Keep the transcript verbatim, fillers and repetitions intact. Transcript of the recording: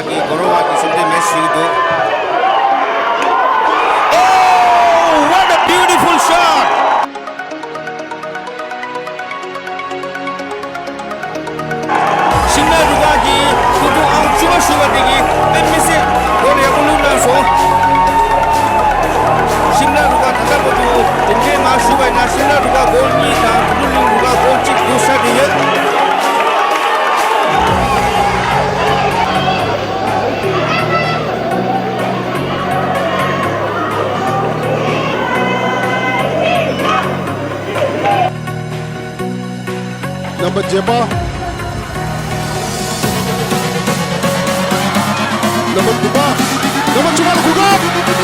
གི་གོ་རོ་བ་གི་སེམས་ཁྲལ་མེད་ཞུ་གི་འདུག Oh, what a beautiful shot! ཤིམ་ལ་རུ་ཁག་གི་ཐུགས་ཐུགས་ཨང་བཅུ་པ་ཞུ་བ་དེ་གིས་དཔེ་མི་སྲིད་གོལ་ཡག་པོ་བླུགས་གནང་སོང་། ཤིམ་ལ་རུ་ཁག་ད་ལྟ་བར་དུ་དེ་འདྲའི་མ་ཞུ་བ་ཡིན་ན་ཤིམ་ལ་རུ་ཁག་གོལ་གཉིས་དང་ཀུ་ལུ་ལིང་རུ་ཁག་གོལ་གཅིག་བླུགས་ཚར་ཏེ་ཡོད། རྣམ་པ་བརྒྱད་པ། རྣམ་པ་དགུ་པ། རྣམ་པ་བཅུ་པ་ལ་གོ་སྐབས།